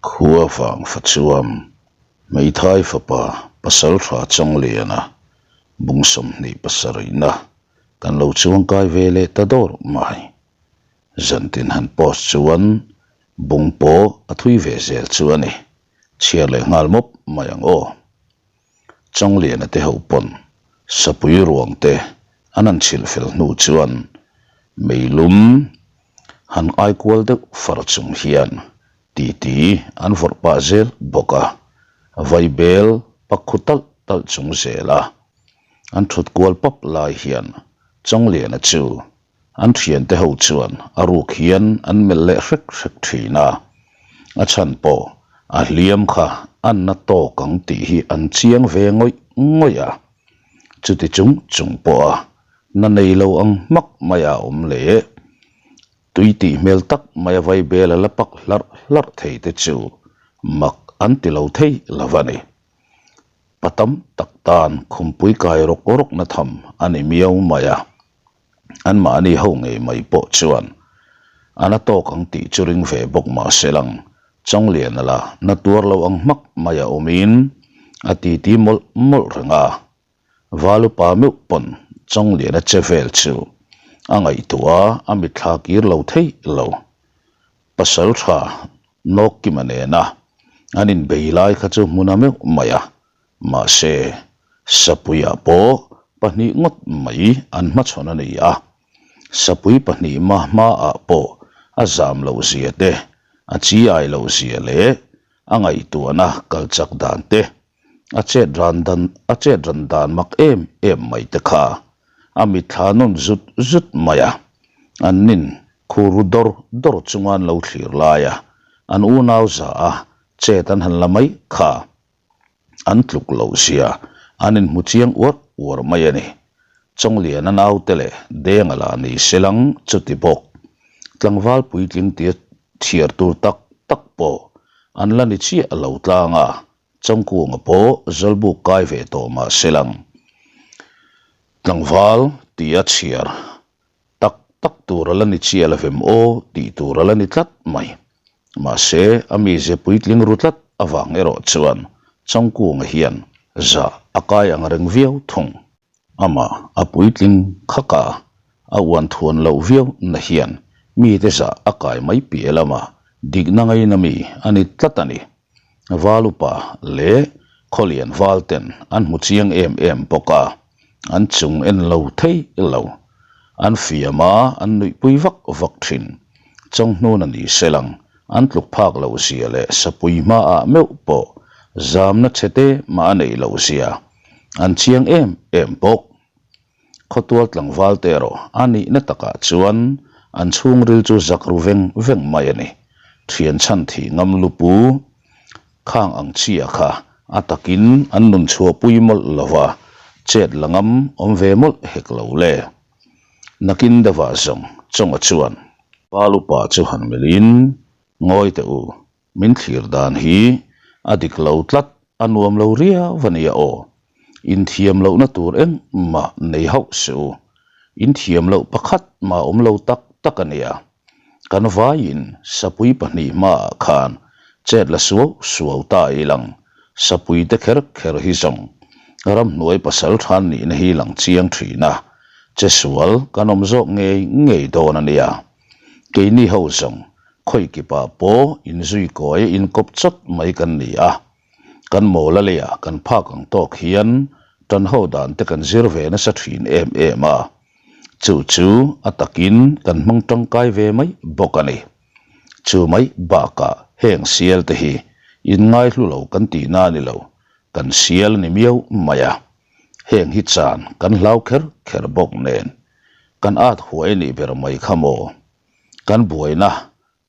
Khua vang fa chuam hmeithai fapa pasaltha Chawngliana bung 27na kan lo chuangkai ve leh ta dawr mai. Zantin han post chuan bung pawh a thui ve zel chu a ni. Chhiar leh nghal mawp mai ang aw. Chawngliana te ho pawn sapui ruang te an han chhilh fel hnu chuan meilum han ai kual deuh far chung hian titi an vawrh pah zel bawk a, vaibel pak khu talh talh chung zel a an thut kual pap lai hian Chawngliana chu An thiante ho chuan a ruk hian an melh leh hrek hrek thin a, a chhan pawh a hliam kha a na tawk ang tih hi an chiang ve ngawih ngawih a. Chuti chung chung pawha na nei lo ang hmak maia awm leh tui tih hmel tak maia vaibel a la pak hlarh hlarh thei te chu mak an ti lo thei lo a ni. Pa tam tak tan khumpui kai rawk rawkna tham a ni miau mai a. Anmahni ho ngei mai pawh chuan a na tawk ang tih chu ring ve bawk mah se lang, Chawngliana la na tuar lo ang hmak mai a awmin a titi mawlh mawlh reng a. Valupa meuh pawn Chawngliana che vel chu a ngaihtuah a mitthla kir lo thei lo. Pasal tha Nawkkima nena an inbei lai kha chu hmun a meuh mai a. Mahse, Sapuiah pawh pahnih ngawt mai an hmachhawn a ni a. Sapui pahnih mah hmaah pawh a zam loh zia te, a chi ai loh zia leh a ngaihtuahna kal chak dan te, a chet ran dan a chet ran dan mak em em mai te kha a mitthla nawn zut zut mai a. An nin khur ru dawr dawr chunga an lo thlir lai a, an unau za a chet an han la mai kha. An tluk loh zia an inhmu chiang uar uar mai a ni. Chawngliana naute leh Denga lah ni se lang chuti bawk. Tlangval puitling tia chhiar tur tak tak pawh an la ni chiah lo tlang a, Chawngkunga pawh Zawlbuk kai ve tawh mah se lang. Tlangval tia chhiar tak tak tur a la ni chiah lo vem aw tih tur a la ni tlat mai. Mahse, a mize puitling ru tlat avang erawh chuan Chawngkunga hian zah a kai ang reng viau thung. Amah a puitling khak a, a uan thuan loh viau na hian mite zah a kai mai piah lamah dikna ngaina mi a ni tlat a ni. Valupa leh Khawlian val ten an hmu chiang em em bawk a. An chung en lo thei lo. An fiam a, an nuihpui vak vak thin. Chawnghnun a ni se lang, an tluk phak loh zia leh sapui hmaah meuh pawh zamna chhe te mah a neih loh zia an chiang em em bawk. Khawtual tlangval te erawh a nihna takah chuan an chhungril chu zak ru veng veng mai a ni. Thian chhan thih ngam lupu Khang ang chia kha a takin an nun chhuahpui mawlh lo va, chet la ngam awm ve mawlh hek lo le. Nakin deuhah zawng Chawnga chuan. Pal upa chu han melhin, Ngawi teh u, min thlir dan hi a dik lo tlat, a nuam lo riau a nia aw. Inthiam lohna tur engmah nei hauh suh u. Inthiam loh pakhat mah awm lo tak tak a nia. Kan vaiin sapui pahnih hmaah khan chet la suau suau ta ilang sapui te kher kher hi zawng ramhnuai pasal than nihna hi lang chiang thin a, che sual kan awm zawk ngei ngei dawn a nia. Keini ho zawng khawikipah pawh inzui kawi a inkawp chawt mai kan ni a. Kan mawla leiah kan phak ang tawk hian tan ho dan te kan zir ve nasa thin em em a. Chu chu a takin kan hmang tangkai ve mai bawk a ni. Chu mai bakah heng sial te hi inngaihlu lo kan tihna a ni lo, kan sial a ni miau mai a. Heng hi chan kan hlau kher kher bawk nen kan at huai a nih ber mai kha maw? Kan buaina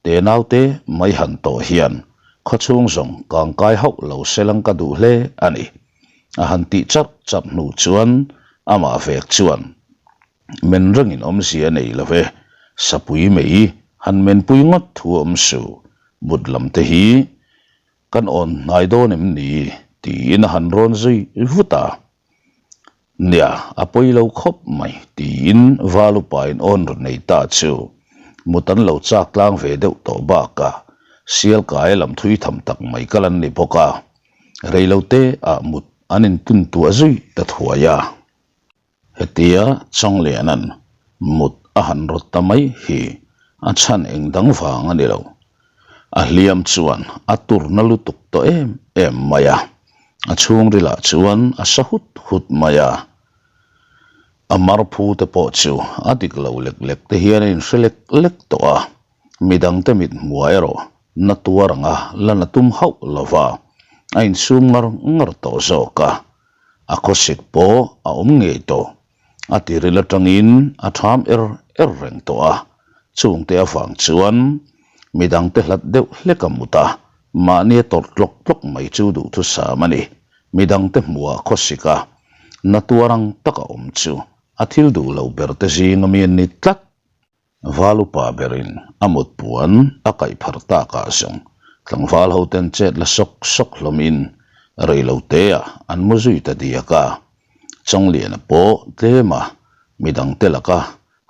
Te naute mai han tawh hian khawchhung zawng kangkai hauh lo selang ka duh hle a ni. A han tih charh charh hnu chuan amah vek chuan men rengin awmzia nei lo ve, sapui mei han menpui ngawt thu awm suh, mut lam te hi kan awn hnai dawn em ni? tiin a han rawn zui vut a. Nia, a pawi lo khawp mai, tiin Valupain awn rawn nei ta chu mut an lo chak tlang ve deuh tawh bakah Sialkai lam thui tham tak mai kal an ni bawk a, reilote ah mut an intun tuah zui ta thuai a. Hetia Chawngliana'n mut a han rawt ta mai hi a chhan eng dang vang a ni lo. A hliam chuan a turna lutuk tawh em em mai a, a chhungrilah chuan a sa hut hut mai a. A marphu te pawh chu a dik lo lek lek te hian a inhre lek lek tawh a, midangte mit hmuah erawh na tuar anga la na tum hauh lo va, a insum ngar ngar tawh zawk a. A khawsik pawh a awm ngei tawh. A tiril atangin a tham er er reng tawh a, chungte avang chuan midangte hlat deuh hlek a mut a, mahni a tawrh tlawk tlawk mai chu duhthusam a ni. Midangte hmuhah khawsik a, na tuar ang taka awm chu a thil duh lo ber te zing ami an ni tlat. Val upa berin a mut puan a kaih phar takah zawng tlangval ho ten chet la sawk sawk hlawmin rei lo te ah an mu zui ta diak a. Chawngliana pawh tlem a, midangte laka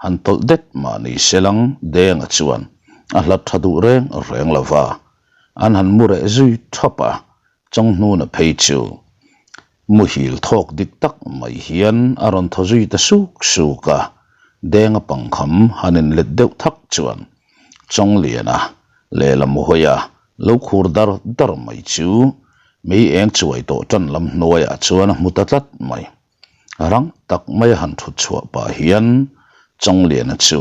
han tawlh det mah ni se lang Denga chuan a hlat tha duh reng reng lo va, an han mu reh zui thap a, Chawnghnuna phei chu muhil thawk dik tak mai hian a rawn thaw zui ta suk suk a, Denga pangkham han inlet deuh thak chuan Chawngliana lehlam hawia lo khur dar dar mai chu mei eng chuai tawh tan lam hnuaiah chuan a hmu ta tlat mai. Rang tak mai a han thut chhuah pah hian Chawngliana chu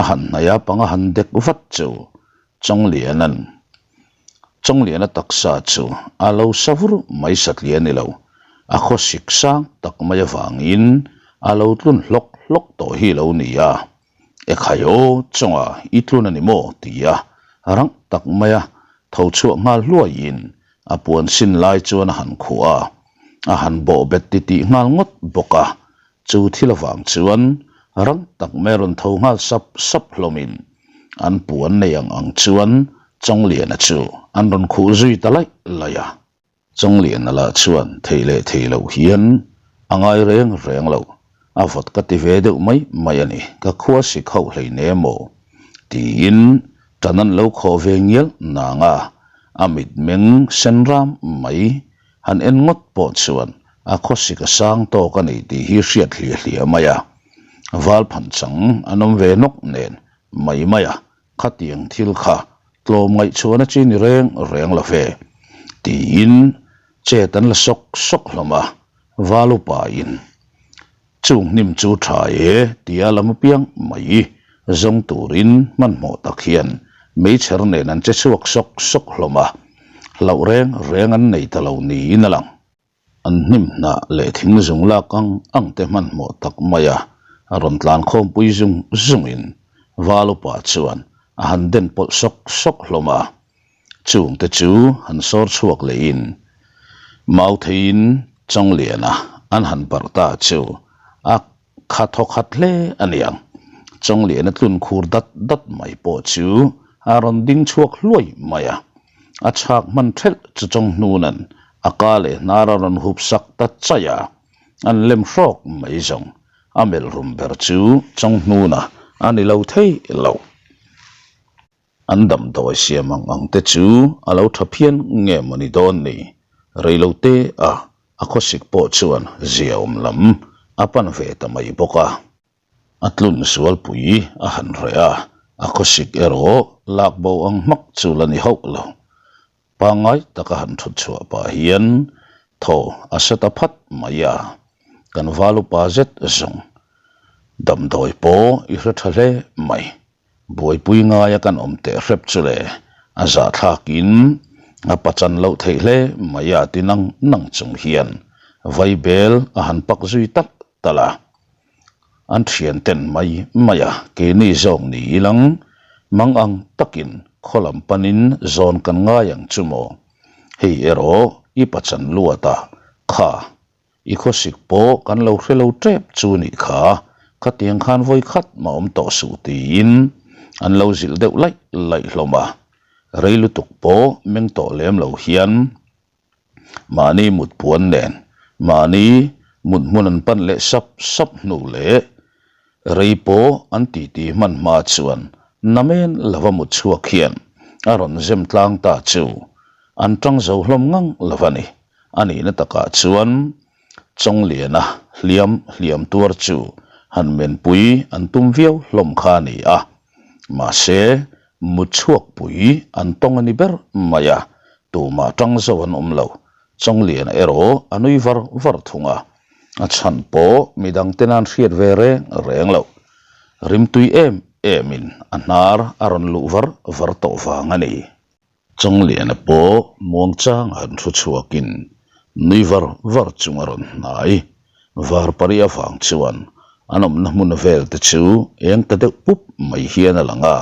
a han hnaih a, panga han dek vat chu Chawngliana'n Chawngliana taksa chu a lo sa vur mai satliah a ni lo, a khawsik sang tak mai avangin a lo tlun hlawk hlawk tawh hi lo ni a. Ekhai aw, chawnga i tlun a ni maw? ti a rang tak maia tho chhuak nghal hluaiin a puan sin lai chuan a han khuh a, a han bawh bet titih nghal ngawt bawk a. Chu thil avang chuan rang tak mai a rawn tho nghal sap sap hlawmin an puan nei ang ang chuan Chawngliana chu an rawn khuh zui ta laih laih a. Chawngliana lah chuan thei leh thei loh hian a ngai reng reng lo, a vawt ka ti ve deuh mai mai a ni, ka khua sik hauh hleinem maw? tiin tan an lo khawh ve ngial nang a, a mitmeng sen ram mai Han en ngawt pawh chuan a khawsik a sang tawk a ni tih hi hriat hliah hliah mai a. Val phan chang an awm ve nawk nen mai mai a, khatiang thil kha tlawm ngaihchhuahna chi ni reng reng lo ve tiin chet an la sawk sawk hlawm a, Val upa in Chung hnim chu tha e tia lam apiang mai zawng turin hmanhmawh tak hian meichher nen an che chhuak sawk sawk hlawm a, hlauh reng reng an nei ta lo niin a lang. An hnim hnah leh thing zung lak ang ang te hmanhmawh tak maia a rawn tlan khawmpui zung zungin Val upa chuan a han den pawlh sawk sawk hlawm a. Chungte chu han sawr chhuak lehin Mautheiin Chawngliana an han barh ta chu a kha thaw khat hle a niang. Chawngliana tlun khur dat dat mai pawh chu a rawn ding chhuak hluai mai a. A chhak hman thelh chu Chawnghnuna'n a ka leh hnar a rawn hup sak ta chaih a, an lem hrawk mai zawng. A melh rum ber chu Chawnghnuna a ni lo thei lo. An damdawi siam ang ang te chu a lo tha phian nge maw ni dawn ni? Reilo te a a khawsik pawh chuan zia awm lam a pan ve ta mai bawk a. A tlun zualpui a han reh a, a khawsik erawh lak bo ang hmak chu la ni hauh lo. Pangngai taka han thut chhuah pah hian thaw a sa ta phat mai a, kan val upa zet zawng damdawi pawh i hre tha hle mai. Buaipui ngaia kan awm teh hrep chu le, a zahthlakin a pachan loh theih hle mai a ti nang nang chung hian vaibel a han pak zui talh talh a. An thian ten mai mai a, keini zawk ni ilang mang ang takin khaw lam panin zawn kan ngai ang chu maw? Hei erawh i pachan luat a, kha I khawsik pawh kan lo hre lo tep chu nih kha, khatiang khan vawi khat mah awm tawh suh tiin an lo zilh deuh laih laih hlawm a. Rei lutuk pawh meng tawh lem lo hian mahni mut puan nen mahni mut hmun an pan leh sap sap hnu leh rei pawh an titi hman hma chuan namen lova mut chhuak hian. a rawn zem tlang ta chu an tang zo hlawm ngang lo a ni. A nihna takah chuan Chawngliana hliam hliam tuar chu han menpui an tum viau hlawm kha a ni a, mahse mut chhuak pui an tawng a ni ber mai a, tumah tang zo an awm lo. Chawngliana erawh a nui var var thung a, a chhan pawh midang ten an hriat ve reng reng lo. Rimtui em emin a hnar a rawn luh var var tawh vang a ni. Chawngliana pawh muangchang han thu chhuakin nui var var chung a rawn hnai. Var pari avang chuan an awmna hmun vel te chu eng ta deuh pup mai hian a lang a.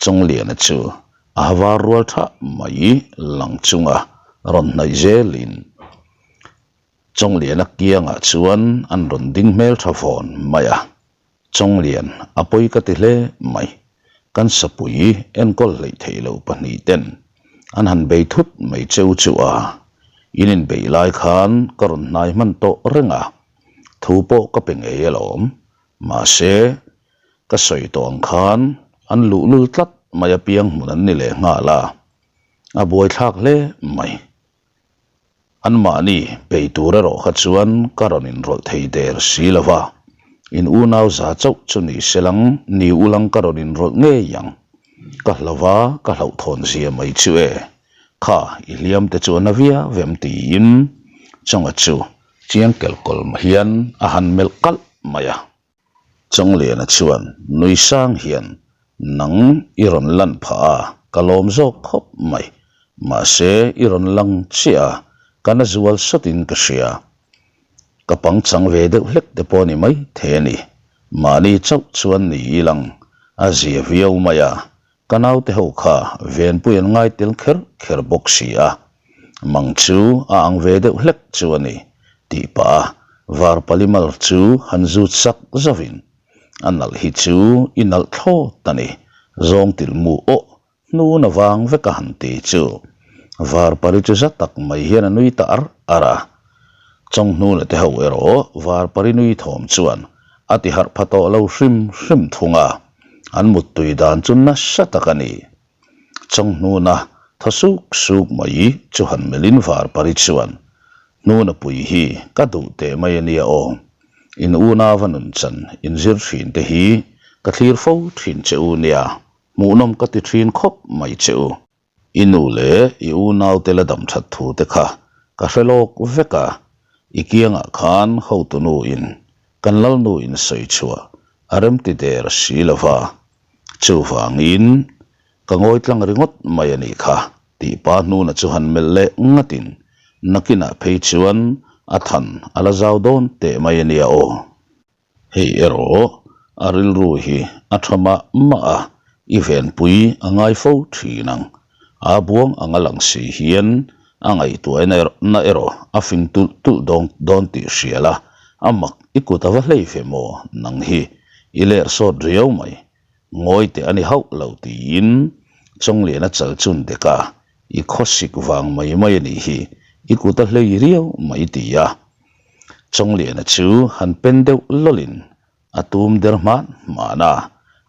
Chawngliana chu a ha var rual thah mai lang chunga rawn hnaih zelin Chawngliana kiangah chuan an rawn ding hmel tha vawn mai a. Chawnglian a pawi ka ti hle mai. Kan sapui enkawl hleih theih loh pahnihten an han bei thut mai cheu chu a. In inbeih lai khan ka rawn hnai hman tawh reng a, thu pawh ka pe ngei alawm. Mahse, ka sawi tawh ang khan an luhlul tlat mai apiang hmun an ni leh nghal a, a buaithlak hle mai. Anmahni bei tur erawh kha chuan ka rawn inrawlh thei der si lo va, in unau za chauh chu ni se lang, ni ulang ka rawn inrawlh ngei ang. Ka hlo va, ka hlauhthawn zia mai chu e. Kha, i hliam te chu a na viau em tiin Chawnga chu chiang kelkawlm hian a han melh kalh mai a. Chawngliana chuan nui sang hian, Nang i rawn lan phah a, ka lawm zawk khawp mai. Mahse i rawn lang chiah a, ka na zual sawtin ka hria. Ka pangchang ve deuh hlek te pawh ni mai thei a ni. Mahni chauh chuan ni i lang a zia viau mai a, Ka naute ho kha venpui an ngai tel kher kher bawk si a, mang chu a ang ve deuh hlek chu a ni, tih pah a varpali mal chu han zut sak zauhin, A nalh hi chu i nalh thlawt a ni, zawng til mu awh hnun avang vek a han ti chu varpali chu za tak mai hian a nui ta ar ar a. Chawnghnuna te ho erawh varpali nui thawm chuan a ti harh pha tawh lo hrim hrim thung a. An muttui dan chu nasa tak a ni. Chawnghnuna thaw suk suk mai chu han melhin var pari chuan, Hnuna pui hi ka duh teh mai a nia aw. In unauva nun chan inzir thin te hi ka thlir fo thin che u nia, hmuhnawm ka ti thin khawp mai che u. I nu leh i unaute la dam that thu te kha ka hre lawk vek a, i kiangah khan hotunu in kan lalnu in sawi chhuah a remti der si lo va, chuvangin ka ngawi tlang ringawt mai a nih kha tih pa hnuna chu han melh leh ngatin nakinah phei chuan a than a la zau dawn teh mai a nia aw. Hei erawh a rilru hi a tha mah mah a, i venpui a ngai fo thin ang. Aa buang anga lang si hian a ngaihtuahna erawh a fing tulh tulh dawn dawn tih hria la, a mak i kut a va hlei ve maw nang hi i ler sawt riau mai. Ngawi teh a ni hauh lo tiin Chawngliana chal chun dek a, i khawsik vang mai mai a nih hi, i kut a hlei riau mai ti a. Chawngliana chu han pen deuh lawlin a tum der hman hman a,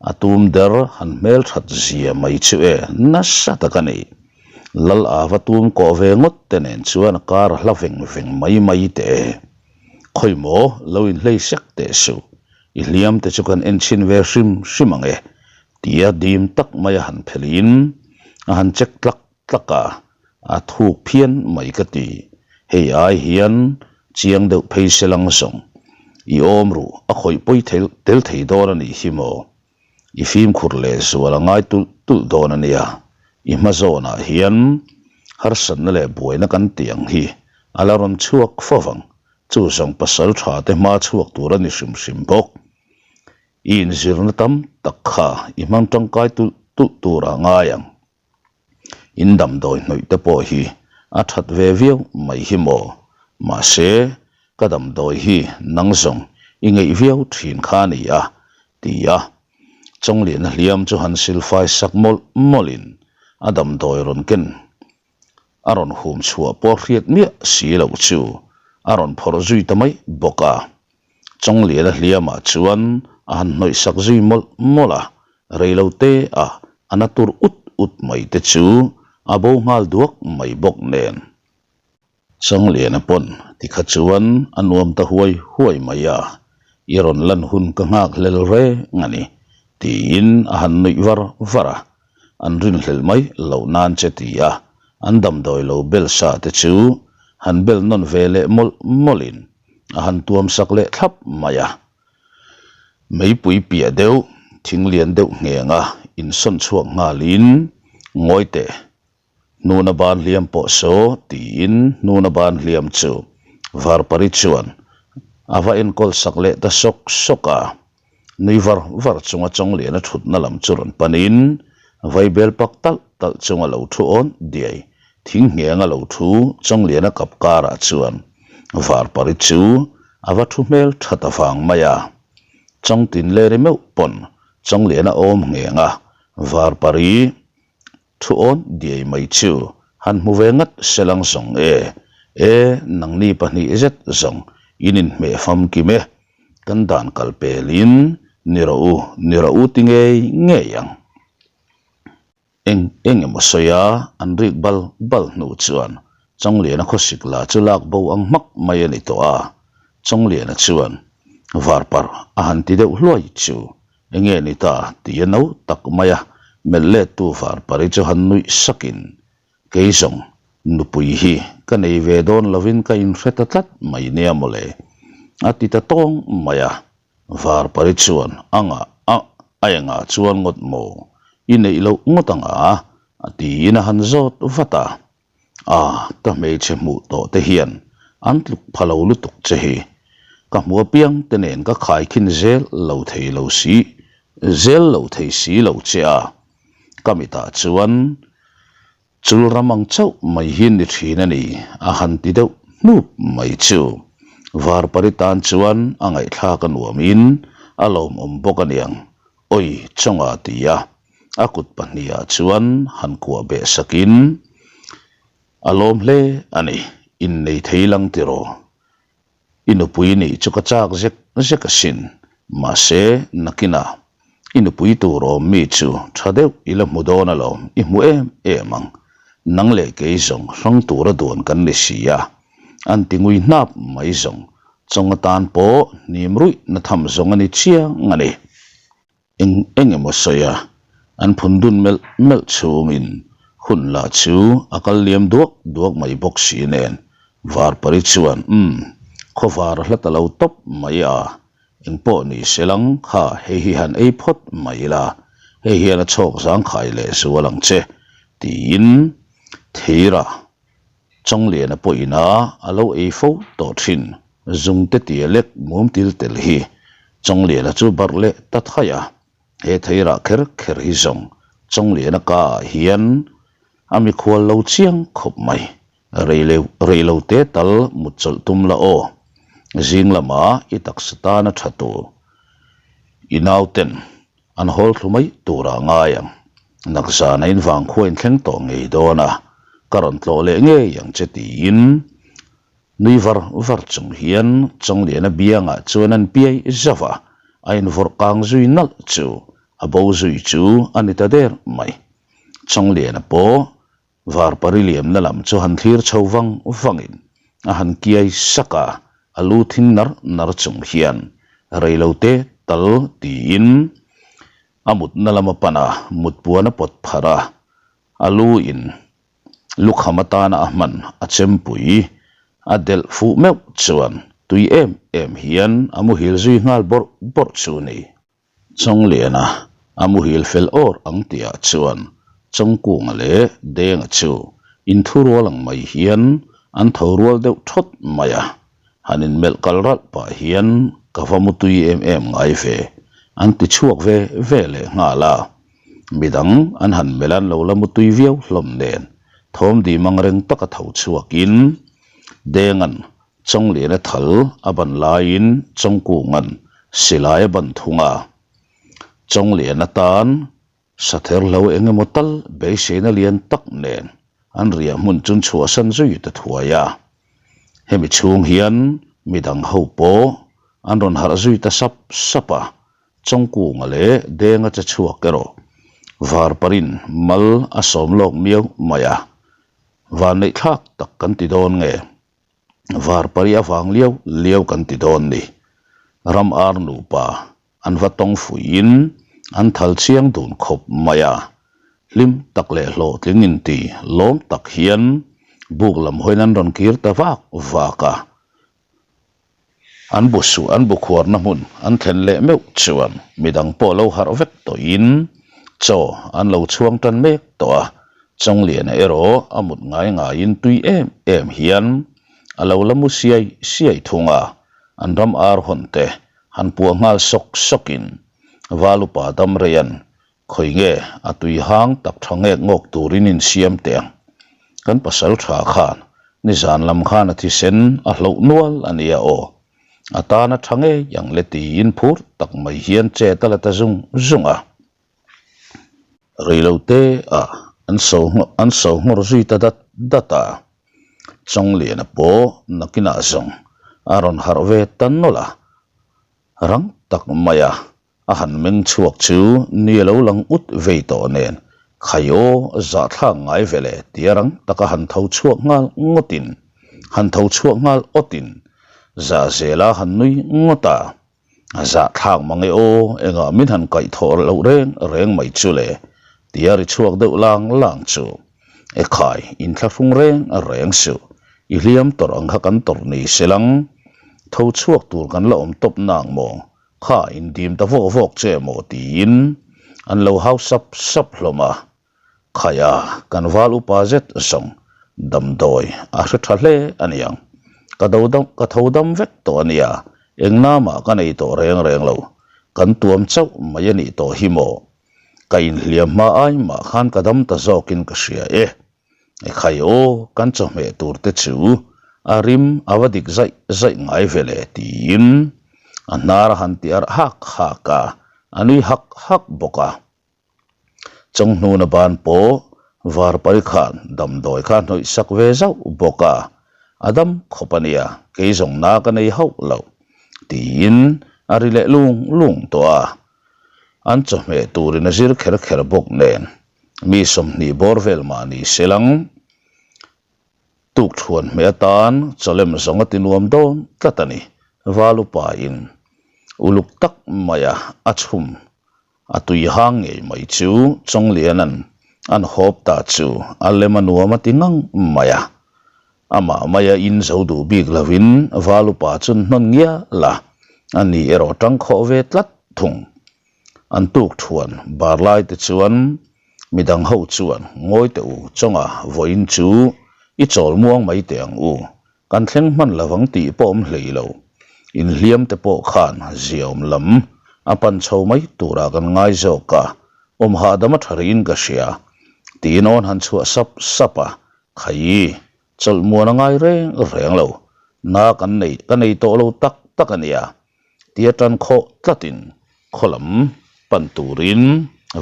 a tum der han hmel that zia mai chu e nasa tak a ni. Lal ava tum kawh ve ngawt te nen chuan a kar a hla veng veng mai mai teh e. Khawi maw lo inhlei sek teh suh, i hliam te chu kan en chhin ve hrim hrim ang e tia dim tak mai a han phelhin a han check tlak tlak a, a thuk phian mai ka ti. Hei ai hian chiang deuh phei se lang zawng. I awm ruh a khawih pawi tel thei dawn a nih hi maw? I fimkhur leh zual a ngai tulh tulh dawn a nia. I hma zawnah hian harsatna leh buaina kan tih ang hi a la rawn chhuak fo vang. Chu zawng pasal tha te hma chhuak tur a ni hrim hrim bawk. I inzirna tam tak kha i hmang tangkai tulh tulh turah ngai ang. In damdawi hnawih te pawh hi a that ve viau mai hi maw? Mahse, ka damdawi hi nang zawng i ngeih viau thin kha a ni a, ti a. Chawngliana hliam chu han silfai sak mawlh mawlhin a damdawi rawn ken a rawn hum chhuah pawh hriat miah si loh chu a rawn phawrh zui ta mai bawk a. Chawngliana hliamah chuan a han hnawih sak zui mawlh mawlh a, rei lo te ah a na tur ut ut mai te chu a bo nghal duak mai bawk nen. Changliana pawn tikha chuan a nuam ta huai huai mai a, i rawn lan hun ka nghak hlel reng a ni, tiin a han nuih var var a, an rinhlelh mai loh nan che ti a, an damdawi lo bel sa te chu han bel nawn ve leh mawlh mawlhin a han tuam sak leh thlap mai a. Meipui piah deuh, thing lian deuh nghenga insawn chhuak nghalin ngawi teh. Hnuna ban hliam pawh saw tiin hnuna ban hliam chu Varpari chuan a va enkawl sak leh ta sawk sawk a. Nui var var chunga Chawngliana thutna lam chu rawn panin vaibel pak talh talh chunga lo thu awn diai thing nghenga lo thu Chawngliana kap karah chuan Varpari chu a va thu hmel tha ta vang mai a. Chawngtin leri meuh pawn Chawngliana awm nghenga Varpari Thu awn diai mai chu han hmu ve ngat se lang zawng e. E, nangni pahnih zet zawng in inhmeh famkim e. Kan dan kal pelin ni rawh u, ni rawh u ti ngei ngei ang. Eng eng emaw sawi a, an rik bal bal hnu chuan Chawngliana khawsik la chu lak bo ang hmak mai a ni tawh a. Chawngliana chuan varparh a han ti deuh hluai chu Enge ni ta tih a no tak mai a, melh lettu Varpari chu han nuih sakin, Kei zawng, nupui hi ka nei ve dawn lovin ka inhre ta tlat mai nia mawle, a ti ta tawng mai a. Varpari chuan, A ngah, a, a engah chuan ngawt maw? I neih loh ngawt anga? a tiin a han zawt vat a. A, ka hmeichhe hmuh tawh te hian an tluk pha lo lutuk che hi. Ka hmu apiang te nen ka khaikhin zel lo thei lo si, zel lo thei si lo che a. Ka mitah chuan chul ram ang chauh mai hi ni thin a ni, a han ti deuh hnup mai chu. Varpari tan chuan a ngaihthlak a nuamin a lawmawm bawk a niang. Oi, chawnga ti a, a kut pahnihah chuan han kuah beh sakin, A lawm hle a ni, innei thei lang tiraw? I nupui nih chu ka chak zek zek asin, mahse, nakinah i nupui tur awm mi chu tha deuh i la hmu dawn alawm, i hmu em em ang, nang leh kei zawng hrang tura duan kan ni si a, an ti ngui hnap mai zawng, chawng atan pawh hnim ruih na tham zawng a ni chiang a ni. Eng eng emaw sawi a, an phun dun melh melh chhungin hun lah chu a kal liam duak duak mai bawk si nen Varpari chuan umm, khawvar a hla ta lo tawp mai a, engpawh ni se lang kha hei hi han ei phawt mai ila, hei hian a chhawk zangkhai leh zual ang che tiin theira Chawngliana pawhin a a lo ei fo tawh thin. Zungte tia lek mum til tel hi Chawngliana chu barh leh ta thai a. He theirah kher kher hi zawng Chawngliana ka ah hian a mikhual lo chiang khawp mai. Rei lo te tal mut chawlh tum la aw. Zing lamah i taksa tana tha tur i nauten An hawl thlu mai turah ngai ang. Nakzana in vangkhua in thleng tawh ngei dawn a, ka rawn tlawh leh ngei ang che tiin nui var var chung hian Chawngliana biangah chuan an piai zauh a, a invawrh kang zui nalh chu a bo zui chu a ni ta der mai. Chawngliana pawh Varpari liamna lam chu han thlir chho vang vangin a han kiai sak a, a lu thing nar nar chung hian reilote tal tiin a mutna lam a pan a, mutpuan a pawt pharh a, a lu in lukham atana a hman a chempui a delh fuh meuh chuan tui em em hian a muhil zui nghal bawrh bawrh chu ni. Chawngliana a muhil fel awr ang tihah chuan Chawngkunga leh Denga chu inthurual ang mai hian an tho rual deuh thawt mai a, han inmelh kal ralh pah hian ka va mutui em em ngai ve an ti chhuak ve ve leh nghal a, midang an han melh an lo la mutui viau hlawm nen thawm dim ang reng taka tho chhuakin Denga'n Chawngliana thal a ban laiin Chawngkunga'n silai a ban thung a. Chawngliana tan sather hlo eng emaw tal beiseina lian tak nen an riah hmun chun chhuahsan zui ta thuai a. Hemi chhung hian midang ho pawh an rawn harh zui ta sap sap a. Chawngkunga leh Denga che chhuak erawh. Varparin mal a sawm lawk miau mai a, vanneih thlak tak kan ti dawn nge? Varpari avang liau liau kan ti dawn ni. Ram ar nupa an va tawng fuihin an thal chiang dun khawp mai a, hlim tak leh hlawhtling inti lawm tak hian buk lam hawiin an rawn kir ta vak vak a. An bu suh an bu khuarna hmun an thlen leh meuh chuan midang pawh lo harh vek tawhin chaw an lo chhuang tan mek tawh a, Chawngliana erawh a mut ngai ngaiin tui em em hian a lo la mu siai siai thung a, an ram ar hawn te han puah nghal sawk sawkin Valupa Damreian Khawi nge a tui hang tak tha ngek ngawk turin in siam teh ang. Kan pasal tha khan nizan lam khan a thisen a hloh nual a nia aw. A tan a tha ngei ang le tiin phur tak mai hian chet a la ta zung zung a. Reilo te ah an so an so nghawr zui ta dat dat a. Chawngliana pawh nakinah zawng a rawn harh ve ta nawlh a. Rang tak mai a A han meng chhuak chu ni a lo lang ut vei tawh nen, Khai aw, zahthlak ngai ve le tia rang taka han tho chhuak nghal ngawtin, han tho chhuak nghal awtin, zah zela han nui ngawt a. A zahthlak mang e aw, engah min han kaihthawh loh reng reng mai chu le tia ri chhuak deuh lang lang chu. E khai, inthlahrung reng reng suh, i hliam tawrh ang kha kan tawrh ni se lang, tho chhuak tur kan la awm tawp nang maw? Kha indim ta vawk vawk che maw tiin an lo hau sap sap hlawm a. Khaia kan val upa zet zawng damdawi a hre tha hle a niang. Ka do dam ka tho dam vek tawh a nia, eng namah ka nei tawh reng reng lo. Kan tuam chauh mai a nih tawh hi maw. Ka inhliam hma ai mah khan ka dam ta zawkin ka hria e. Ekhai aw, kan chawhmeh tur te chu a rim a va dik zaih zaih ngai ve le tiin a hnar a han ti arh hak hak a, a nui hak hak bawk a. Chawnghnuna ban pawh Varpari khan damdawi kha a hnawih sak ve zauh bawk a, a dam khawp a nia, kei zawng na ka nei hauh lo tiin a ri leh lung lung tawh a, an chawhmeh turin a zir kher kher bawk nen. Mi 20 bawr vel mah ni se lang. Tuk thuan hmeh atan chawlem zawng a ti nuam dawn tlat a ni. Valupa in uluk tak maia a chhum a tui hang ngei mai chu Chawngliana'n an hawp ta chu a lem a nuam a ti ngang mai a. Amah maia in zo duh bik lovin Valupa chun hnawn ngial a, ani erawh tangkhawh ve tlat thung. An tuk thuan bar lai te chuan midang ho chuan ngawi teh u chawnga vawiin chu i chawl muang mai teh ang u, kan thleng hman lovang tih pawh awm hlei lo. Inhliam te pawh khan ziaawm lam a pan chho mai turah kan ngai zawk a, awm hahdam a tha rihin ka hria tiin awn han chhuah sap sap a, Khaii, chawlh muan a ngai reng reng lo, na kan nei ka nei tawh lo tak tak a nia. Tia tan khawh tlatin khaw lam pan turin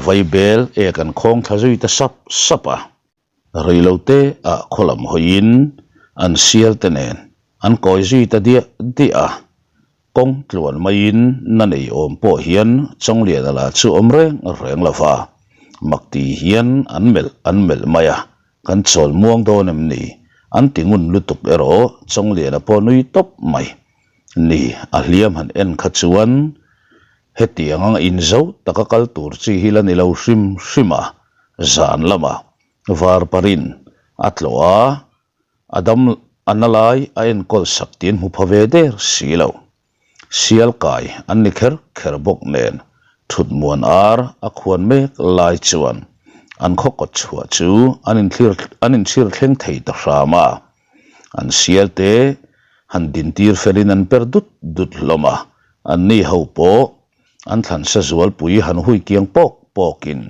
vaibel ek an khawng thla zui ta sap sap a. Reilote ah khaw lam hawiin an sial te nen an kawi zui ta diah diah a. Kawng tluan maiin na nei awm pawh hian Chawngliana lah chu awm reng reng lo va, mak ti hian an melh an melh mai a, kan chawl muang dawn em ni? An ti ngun lutuk erawh Chawngliana pawh nui tawp mai. Ni, a hliam han en kha chuan hetiang anga inzo taka kal tur chi hi la ni lo hrim hrim a, zan lamah Varparin a tlawh a, a dam a na lai a enkawl sak tih an hmu pha ve der si lo. Sial kai an ni kher kher bawk nen thut muan ar a khuan mek lai chuan an khaw kawt chhuah chu an inthlir an inchhir thleng thei ta hram a. An sial te han dintir felin an per dut dut hlawm a, anni ho pawh an thlansa zualpui han hui kiang pawk pawkin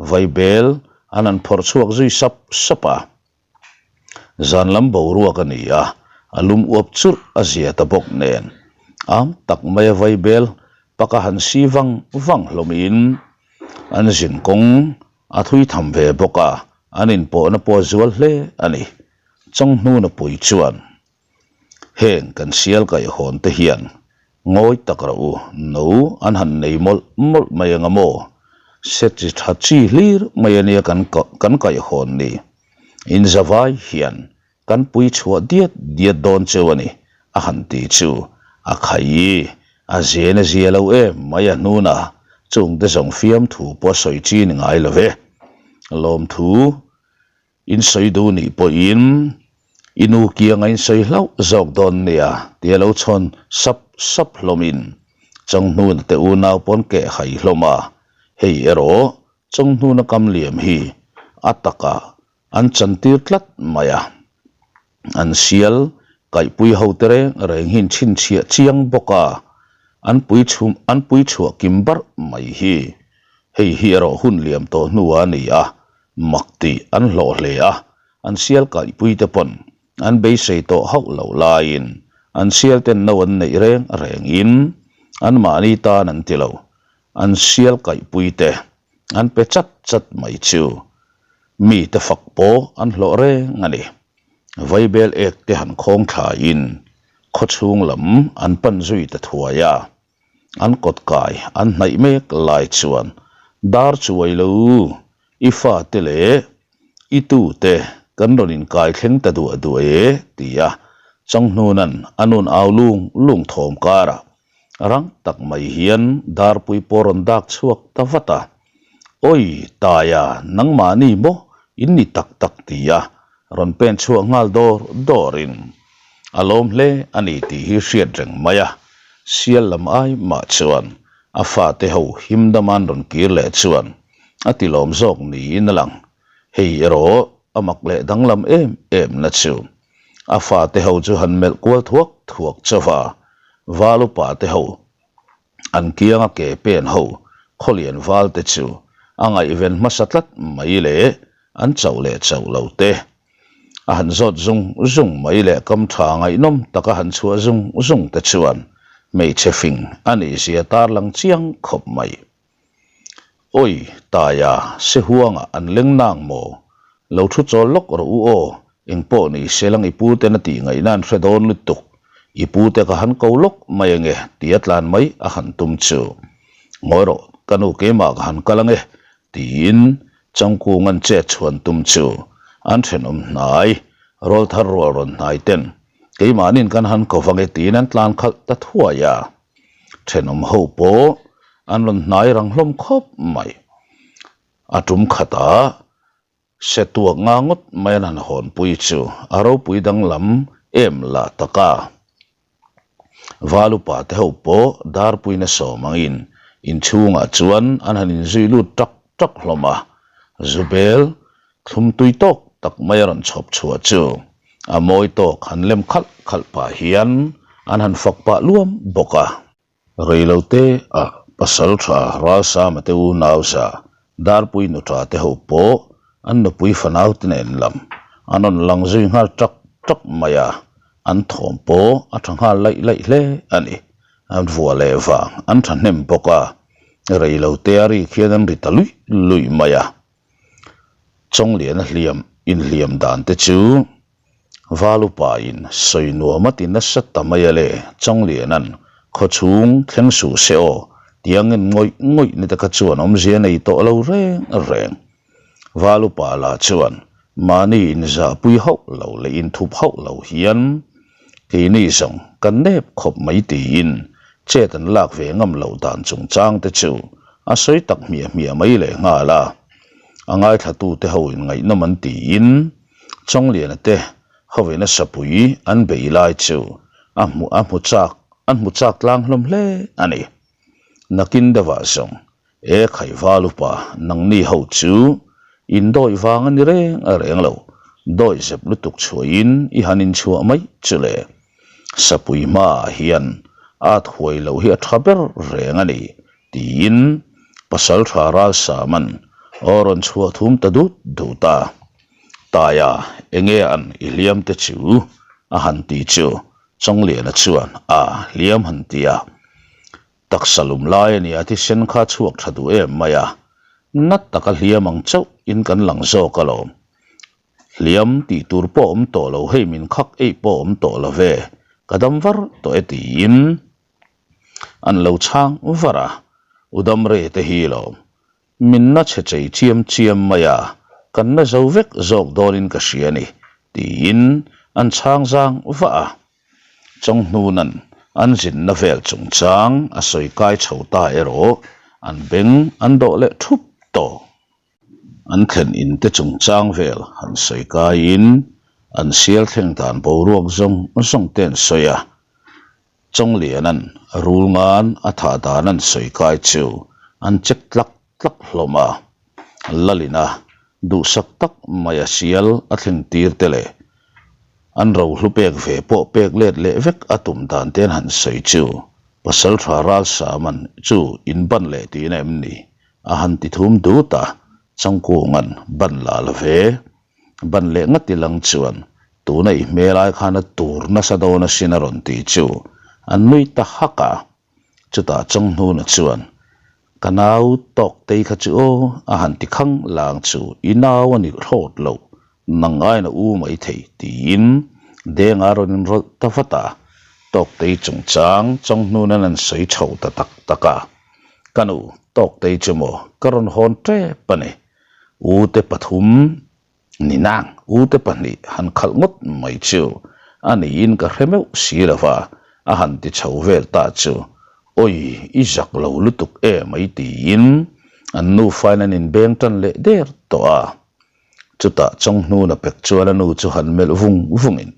vaibel an han phawrh chhuak zui sap sap a. Zan lam boruak a ni a, a lum uap churh a zia ta bawk nen am tak maia vaibel paka han si vang vang hlawmin an zin kawng a thui tham ve bawk a, an inpawhna pawh a zual hle a ni. Chawnghnuna pui chuan, Heng kan sial kaihhawn te hian ngawi tak rawh u, no an han nei mawlh mawlh mai anga maw? Se chi tha chi hlir mai a nia kan kan kaihhawn ni. In zavai hian kan pui chhuah diat diat dawn cheu a ni, a han ti chu a khai a zen a zia lo em mai a hnuna chungte zawng fiamthu pawh a sawi chi ni ngai lo ve. Lawmthu In sawi duh nih pawhin i nu kianga in sawi hlauh zawk dawn nia tia lo chhawn sap sap hlawmin Chawnghnuna te unau pawn keh hai hlawm a, hei erawh Chawnghnuna kam liam hi a takah an chantir tlat mai a, an sial kaihpui ho te reng reng hi in chhinchhiah chiang bawk a, an pui chhum an pui chhuah kim barh mai hi hei hi erawh hun liam tawh hnuah a ni a, Mak tih an hlawh hle a, an sial kaihpui te pawn an beisei tawh hauh loh laiin an sial ten no an neih reng rengin anmahni tan an ti lo, an sial kaihpui te an pe chat chat mai chu mi te fak pawh an hlawh reng a ni. Vaibel ek te han khawng thlain khawchhung lam an pan zui ta thuai a. An kawt kai an hnaih mek lai chuan dar chuai lo i fate leh i tute kan rawn inkai thleng ta duah duah e ti a Changhnuna'n a nun au lung lung thawm karah rang tak mai hian darpui pawh rawn dak chhuak ta vat a. Awi Taia nangmahni maw in ni tak tak ti a rawn pen chhuak nghal dawr dawrin A lawm hle a ni tih hi hriat reng mai a, sial lam ai mah chuan a fate ho him dama'n rawn kir leh chuan a ti lawm zawk niin a lang. Hei erawh a mak leh danglam em em na chu a fate ho chu han melh kual thuak thuak chauh a, val upa te ho an kianga ke pen ho khawlian val te chu a ngaihven hmasa tlat mai leh an chauh leh chauh lo te. A han zawt zung zung mai leh kam tha ngaihnawm taka han chhuah zung zung te chuan hmeichhe fing a nih zia tarlang chiang khawp mai. Awi, Taia, Sehuanga an leng nang maw? Lo thu chawl lawk rawh u aw, engpawh ni se lang i pu ten a tih ngaihna an hre dawn lutuk. I pu te ka han ko lawk mai ange tia tlan mai a han tum chu. Ngawi rawh, ka nu keimah ka han kal ange Tiin Changkung an chet chhuan tum chu an thenawm hnai, rawlthar rual rawn hnai ten keimahnin kan han ko vang e tiin an tlan khalh ta thuai a. Thenawm ho pawh an rawn hnai rang hlawm khawp mai. A tum khatah se tuak nga ngawt mai an han hawnpui chu a ropui danglam em lah tak a. Valupa te ho pawh darpuina sawm angin inchhungah chuan an han inzui lut tak tak hlawm a, Zubel thlum tui tawk tak mai a rawn chhawp chhuah chu a mawi tawk han lem khalh khalh pah hian an han fak pah luam bawk a. Reilote ah pasal tha Ralsama te unau za Darpui nuṭa te ho pawh an nupui fanau te nen lam an rawn lang zui nghal ṭak ṭak mai a, an thawm pawh a ṭha nghal laih laih hle a ni. An vua leh vang an ṭhahnem bawk a, reilote a rik hian an ri ta luih luih mai a. Chawngliana hliam inhliam dan te chu Valupain sawi nuam a ti nasa ta mai a le, Chawngliana'n khawchhung thleng suh se aw, tiangin ngawih ngawih ni te kha chuan awmzia nei tawh lo reng reng. Valupa lah chuan mahni inzahpui hauh lo leh inthup hauh lo hian keini zawng kan nep khawp mai tiin chet an lak ve ngam loh dan chungchang te chu a sawi tak hmiah hmiah mai leh nghal a, a ngaithlatute ho in ngaihnawm an tiin Chawngliana te hovena sapui an bei lai chu a hmu a hmu chak an hmu chak tlang hlawm hle a ni. Nakin deuhah zawng e Khaival upa nangni ho chu in dawi vang a ni reng a reng lo, dawi zep lutuk chhuahin i han inchhuah mai chu le. Sapui hmaah hian at huai loh hi a tha ber reng a ni tiin Pasaltha Ralsaman aw rawn chhuah thum ta dut dut a. Taia, enge an i hliam te chu? a han ti chu Chawngliana chuan a hliam han ti a. Taksa lum lai a nia thisen kha chhuak tha duh em mai a, na taka hliam ang chauh in kan lang zawk alawm. Hliam tih tur pawh awm tawh lo hei min khak eih pawh awm tawh lo ve, ka dam var tawh e tiin an lo chhang var a, Udamre te hi lawm. Min na chhe chei chiam chiam mai a, kan na zo vek zawk dawnin ka hria a ni, tiin an chhang zang vah a. Chawnghnuna'n an zinna vel chungchang a sawi kai chho ta erawh an beng an dawh leh thup tawh. An thlen in te chungchang vel han sawi kaiin an sial thleng dan boruak zawng zawng te an sawi a. Chawngliana'n rul ngan a thah dan an sawi kai chu an check tlak tlak hlawm a. Lalina duhsak tak mai a sial a thleng tir te leh an rohlu pek ve pawh pek let leh vek a tum dan te an han sawi chu Pasaltha Ralsaman chu in ban leh tihna em ni? A han ti thum dut a, Changkunga'n ban la la ve. Ban leh ngat i lang chuan tuna i hmel ai khan a tur nasa dawn asin a rawn ti chu an nui ta hak a. Chutah Changhnuna chuan, Ka nau tawk tei kha chu aw a han ti khang lang chu i nau a ni hlawt lo, nang aiin a u mai thei tiin Denga a rawn inrawlh ta vat a. Tawktei chungchang Changhnuna an sawi chho ta tak tak a. Ka nu, Tawktei chu maw ka rawn hawn tep a ni. U te pathum ni nang, u te pahnih han khalh ngawt mai chu a niin ka hre meuh si lo va, a han ti chho vel ta chu, Awi, i zak lo lutuk em ai tiin an nufain an inbeng tan leh der tawh a. Chutah Chawnghnuna pek chuan a nu chu han melh vung vungin,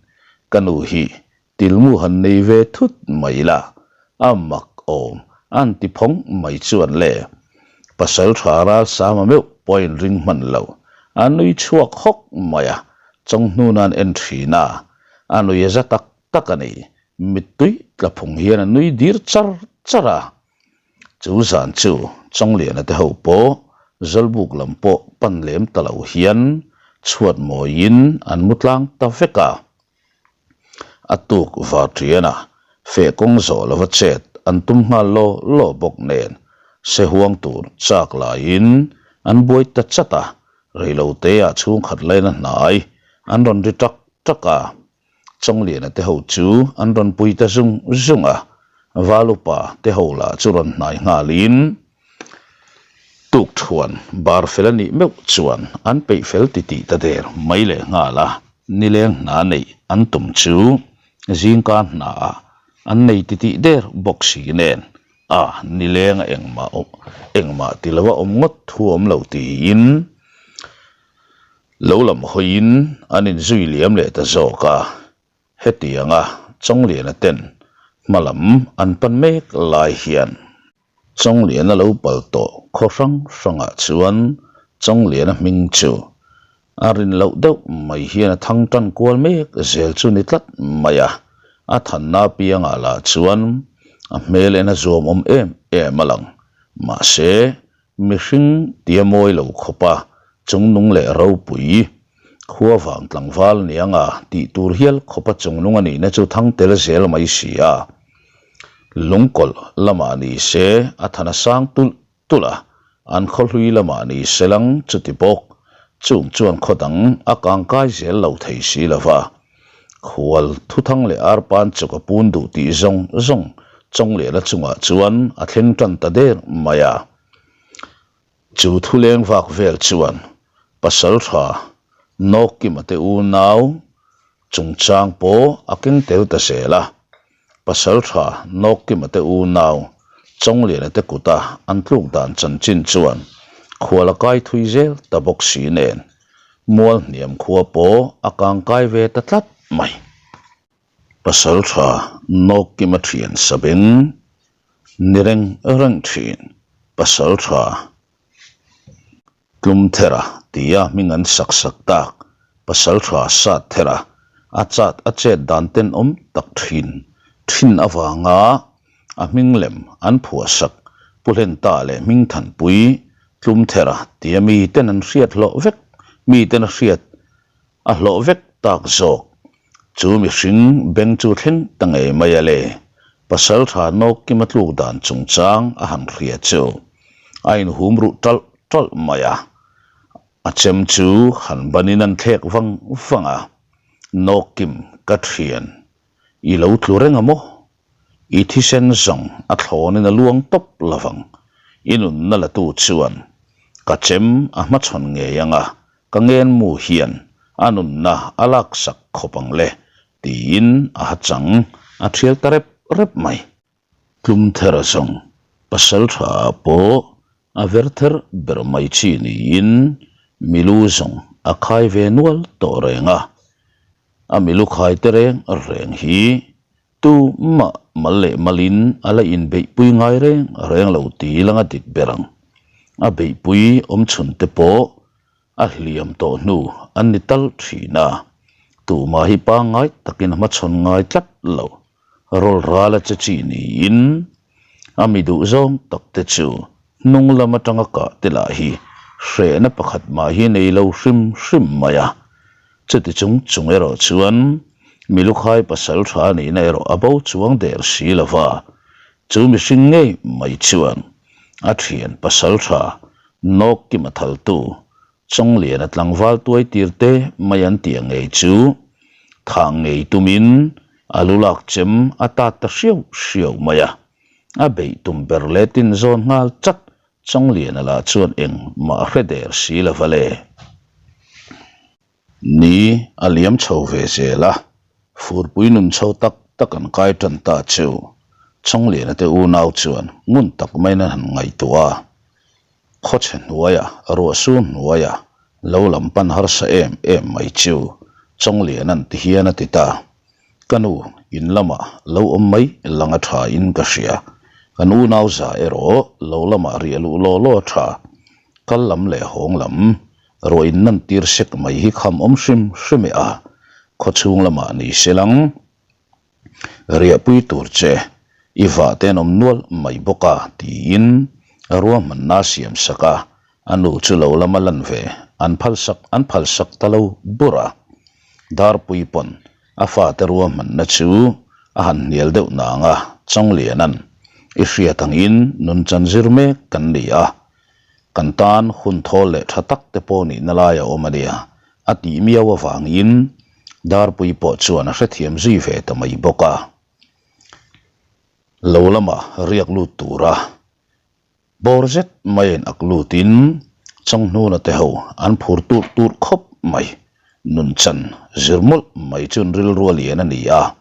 Ka nu hi Tilmu han nei ve thut mai la, a mak awm, an ti phawng mai chuan le. Pasal tha ral sama meuh pawh a inring hman lo, a nui chhuak hawk mai a, Chawnghnun an en thin a, a nui a za tak tak a ni, mittui tla phung hian a nui dir char char a. Chu zan chu Chawngliana te ho pawh Zawlbuk lam pawh pan lem ta lo hian chhuat mawiin an mu tlang ta vek a. A tuk Varṭiana feh kawng zawh lova chet an tum nghal law law bawk nen se huang tur chak laiin an buai ta chat a, reiloteah chhungkhat laina hnai an rawn ri ṭak ṭak a, Chawngliana te ho chu an rawn pui ta zung zung a, Valupa te ho lah chu rawn hnai nghalin Tukthuan bar fel a nih meuh chuan an peih fel titih ta der mai leh nghal a, nileng hna neih an tum chu zingka hnaah an nei titih der bawk si nen a nileng a engmah engmah ti lova awm ngawt thu awm lo tiin lo lam hawiin an inzui liam leh ta zawk a. Hetianga Chawngliana ten hma lam an pan mek lai hian Chawngliana lo pal tawh khaw hrang hrangah chuan Chawngliana hming chu a rin loh deuh mai hian a thang tan kual mek zel chu ni tlat mai a, a thanna piangah lah chuan a hmel en a zuamawm em em a lang. Mahse, Mihring tia mawi lo khawpa chungnung leh ropui, khua vang tlangval nianga tih tur hial khawpa chungnung a nihna chu thang tel zel mai si a. Lungkawlh lamah ni se a than a sang tulh tulh a, an khaw hlui lamah ni se lang chuti bawk, chung chuan khaw dang a kangkai zel lo thei si lo va. Khual thuthang leh arpan chu ka pun duh tih zawng zawng Chawngliana chungah chuan a thleng tan ta der mai a. Chu thuleng vak vel chuan Pasaltha Nawkima te unau chungchang pawh a keng tel ta zel a. Pasaltha Nawkima te unau Chawngliana te kuta an tluk dan chanchin chuan khual a kai thui zel ta bawk si nen Mual hniam khua pawh a kangkai ve ta tlat mai. Pasaltha Nawkima thian sabeng ni reng reng thin Pasaltha Tlumthera tia hming an sak sak tak Pasaltha Satthera a chat a chet dan tenawm tak thin thin avanga A hming lem an phuah sak Pu Hlenta leh Hmingthanpui Tlumthera tia mi ten an hriat hlawh vek, mi ten a hriat a hlawh vek tak zawk. Chu mihring beng chu thleng ta ngei mai a le. Pasaltha Nawkima tluk dan chungchang a han hria chu a inhum ruh ṭalh ṭalh mai a. A chem chu han banin an thlek vang vang a, Nawkim ka ṭhian, i lo tlu reng a maw? I thisen zawng a thlawnin a luang tawp lovang. I nunna latu chuan. Ka chem a hmachhawn ngei anga ka ngenmu hian a nunna a laksak khawp ang le tiin a ha chang a thial ta rep rep mai. Tlumthera zawng pasal tha ah pawh a ver ther ber mai chi niin milu zawng a khai ve nual tawh reng a, a milu khai te reng reng hi tumah mal leh malin a la inbeihpui ngai reng reng lo ti langa dik ber ang. A beihpui awmchhun te pawh A hliam tawh hnu an ni tal thin a, tumah hi pangngai takin a hmachhawn ngai tlat lo. Rawl ral a che chi niin a mi duh zawng tak te chu hnung lam atanga kah te lah hi hrehna pakhat mah hi nei lo hrim hrim mai a. Chuti chung chung erawh chuan milukhai pasal tha nihna erawh a bo chuang der si lo va, chu mihring ngei mai chuan a thian pasal tha Nawk kima thaltu Chawngliana tlangval tuai tir te mai an tih ang ngei chu thah ngei tumin a lu lak chem a tat ta hriau hriau mai a. A beih tum ber leh tin zawn nghal chat Chawngliana lah chuan eng mah a hre der si lo va le. Ni a liam chho ve zel a, furpui nun chho tak tak an kai tan ta chu Chawngliana te unau chuan ngun tak maiin an han ngaihtuah a. Khawchhe hnuaia ruahsur hnuaia lo lam pan harsa em em mai chu Chawngliana'n ti hian a ti ta. Ka nu, in lamah lo awm mai lang a tha in ka hria. Kan unau za erawh lo lamah riah luh law law a tha. Kal lam leh hawng lam ruah in nan tir sek mai hi kham awm hrim hrim e a, khawchhung lamah ni se lang. Riahpui tur che i vah te an awm nual mai bawk a tiin ruahmanna a siam sak a, a nu chu lo lama lan ve an phalsak an phalsak ta lo bur a. Darpui pawn a fate ruahmanna chu a han hnial deuh nang a, Chawngliana'n i hriat angin nun chan zir mek kan ni a, kan tan hun thawl leh tha tak te pawh nihna lai a awm a nia a tih miau avangin Darpui pawh chuan a hrethiam zui ve ta mai bawk a. Lo lama riak lut tura bawr zet maiin ak lutin Changhnuna te ho an phur turh turh khawp mai. Nunchan zir mawlh mai chu an rilru a lian a ni a.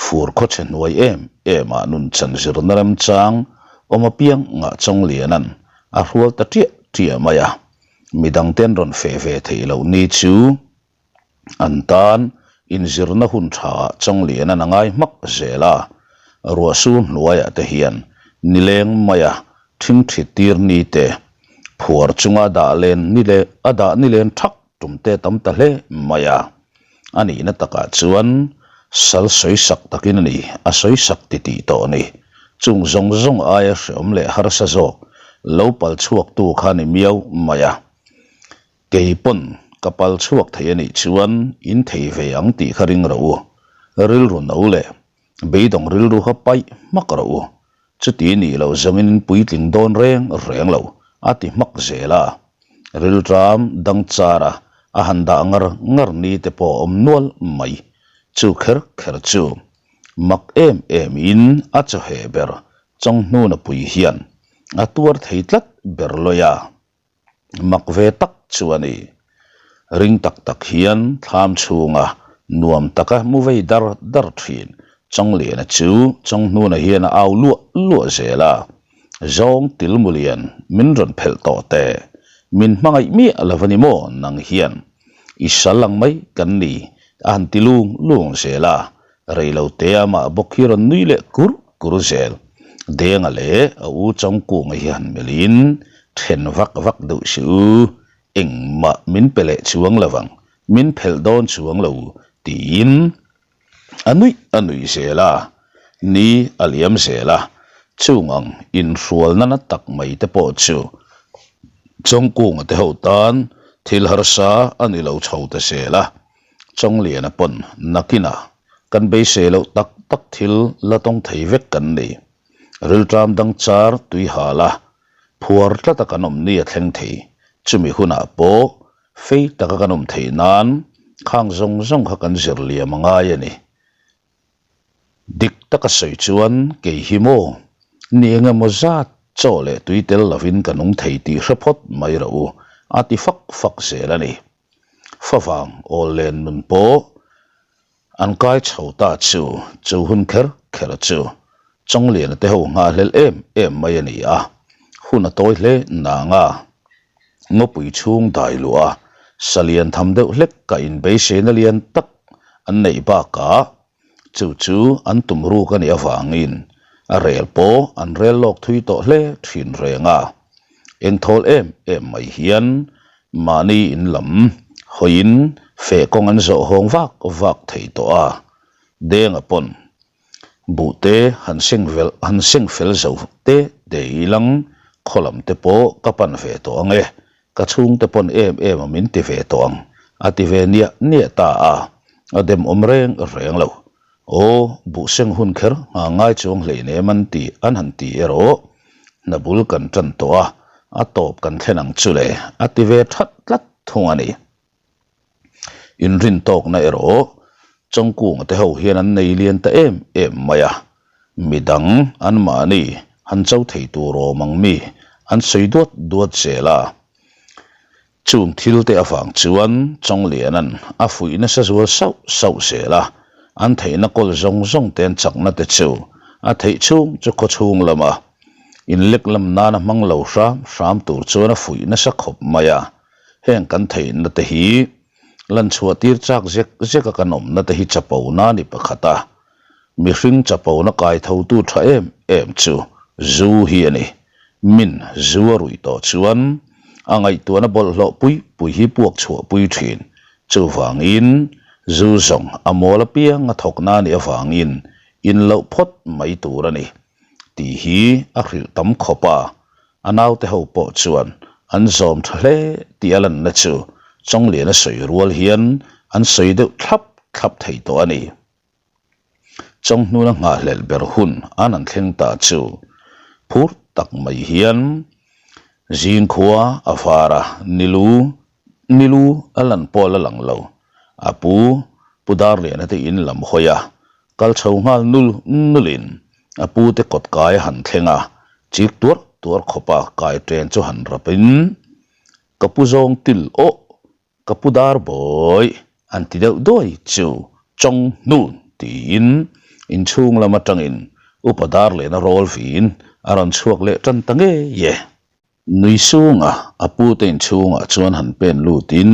Fur khawchhe hnuai em em ah nunchan zirna remchang awm apiang ngah Chawngliana'n a hrual ta ṭiah ṭiah mai a. Midangte an rawn feh ve theih loh ni chu an tan inzirna hun tha ah Chawngliana'n a ngai hmak zel a. Ruahsur hnuaiah te hian nileng maia ṭhingṭhit tir ni te phuar chunga dah len ni leh a dah nilen ṭhak Tum te tam ta hle mai a, a nihna takah chuan sal sawisak takin a ni, a sawisak ti tih tawh a ni. Chung zawng zawng aia hreawm leh harsa zawk lo pal chhuaktu kha ni miau mai a. Kei pawn ka pal chhuak thei a nih chuan in thei ve ang tih kha ring rawh u, rilru no leh beidawng rilru kha paih hmak rawh u, Chuti nih loh zawngin in puitling dawn reng reng lo, a ti hmak zel a. Rilṭam dang chara a han dah ngar ngar ni te pawh a awm nual mai. Chu kher kher chu mak em em in a chawheh ber Chawnghnuna pui hian a tuar thei tlat ber lawi a. Mak ve tak chu a ni. Ring tak tak hian thlam chhunga nuam taka mu vei dar dar thin Chawngliana chu Chawnghnuna hian a au luah luah zel a, Zawng Tilmulian min rawn phelh tawh teh, min hmangaih miah lo a ni maw nang hian i sal ang mai kan ni a han ti lung lung zel a, Reilote amah bawk hi rawn nui leh kur kur zel. Denga leh a u Chawngkunga hi han melhin then vak vak deuh si u, engmah min pe leh chuang lo ang, min phelh dawn chuang lo tiin a nuih a nuih zel a, ni a liam zel a, chung ang inhrualna na tak mai te pawh chu Chawngkunga te ho tan thil harsa a ni lo chho ta zel a. Chawngliana pawn nakinah kan beisei loh tak tak thil la tawng thei vek kan ni. Rilṭam dang char tui hal a, phuar tlata kan awm ni a thleng thei. Chumi hunah pawh fei taka kan awm theih nan khang zawng zawng kha kan zir liam a ngai a ni. Dik taka sawi chuan kei hi maw ni eng emaw zat? Chaw leh tui tel lovin ka nung thei tih hre phawt mai rawh u, a ti fak fak zel a ni. Favang awl len nun pawh an kai chho ta chu, chu hun kher kher chu Chawngliana te ho nghahhlelh em em mai a ni a, hun a tawi hle nang a, ngawpui chhung dai luh a, sa lian tham deuh hlek ka inbeiseina lian tak an neih bakah Chu chu an tum ruk a nih avangin a rel pawh an rel lawk thui tawh hle thin reng a. Engthawl em em mai hian mahni in lam hawiin feh kawng an zawh hawng vak vak thei tawh a. Denga pawn buhte han seng vel han seng fel zo te te ilang khaw lam te pawh ka pan ve tawh ang e. Ka chhungte pawn em em a min ti ve tawh ang, a ti ve niah niah ta a, a dem awm reng reng lo. Aw, buhseng hun kher ngha ngai chuang hleinem an ti an han ti erawh, hna bul kan tan tawh a, a tawp kan thlen ang chu le, a ti ve that tlat thung a ni. Inrin tawkna erawh Chawngkunga te ho hian an nei lian ta em em mai a, midang anmahni han cho thei tur awm ang mi an sawi duat duat zel a. Chung thil te avang chuan Chawngliana'n a fuih nasa zual sauh sauh zel a, an theihna kawl zawng zawng te an chakna te chu a theih chhung chu khawchhung lama inlek lam nana hmang lo hram hram tur chuan a fuih nasa khawp mai a. Heng kan theihna te hi lan chhuah tir chak zek zek a kan awmna te hi chapona a ni pakhat a, mihring chapona kai thotu tha em em chu zu hi a ni. Min zu a ruih tawh chuan a ngaihtuahna bawlhhlawh pui pui hi puak chhuah pui thin. Chuvangin zu zawng a mawl apiang a thawkna a nih avangin in loh phawt mai tur a ni tih hi a hrilh tam khawp a. A naute ho pawh chuan an zawm tha hle tih a lanna chu Chawngliana sawi rual hian an sawi deuh thlap thlap thei tawh a ni. Chawnghnuna nghahhlelh ber hun an han thleng ta chu phur tak mai hian zingkhua a var a, nilu nilu a lan pawh la lang lo. A pu Pu Darliana te in lam hawi a, Kal chho nghal nul nulin a pu te kawt kai a han thleng a, chik tuar tuar khawpa kai ṭen chu han rapin, Ka pu zawng til awh, ka pu dar bawi an ti deuh duai chu chawng hnun tiin inchhung lam aṭangin upa dar lehna rawl vin a rawn chhuak leh ṭan ta ngei e. Nui sunga a pu te inchhungah chuan han pen lutin,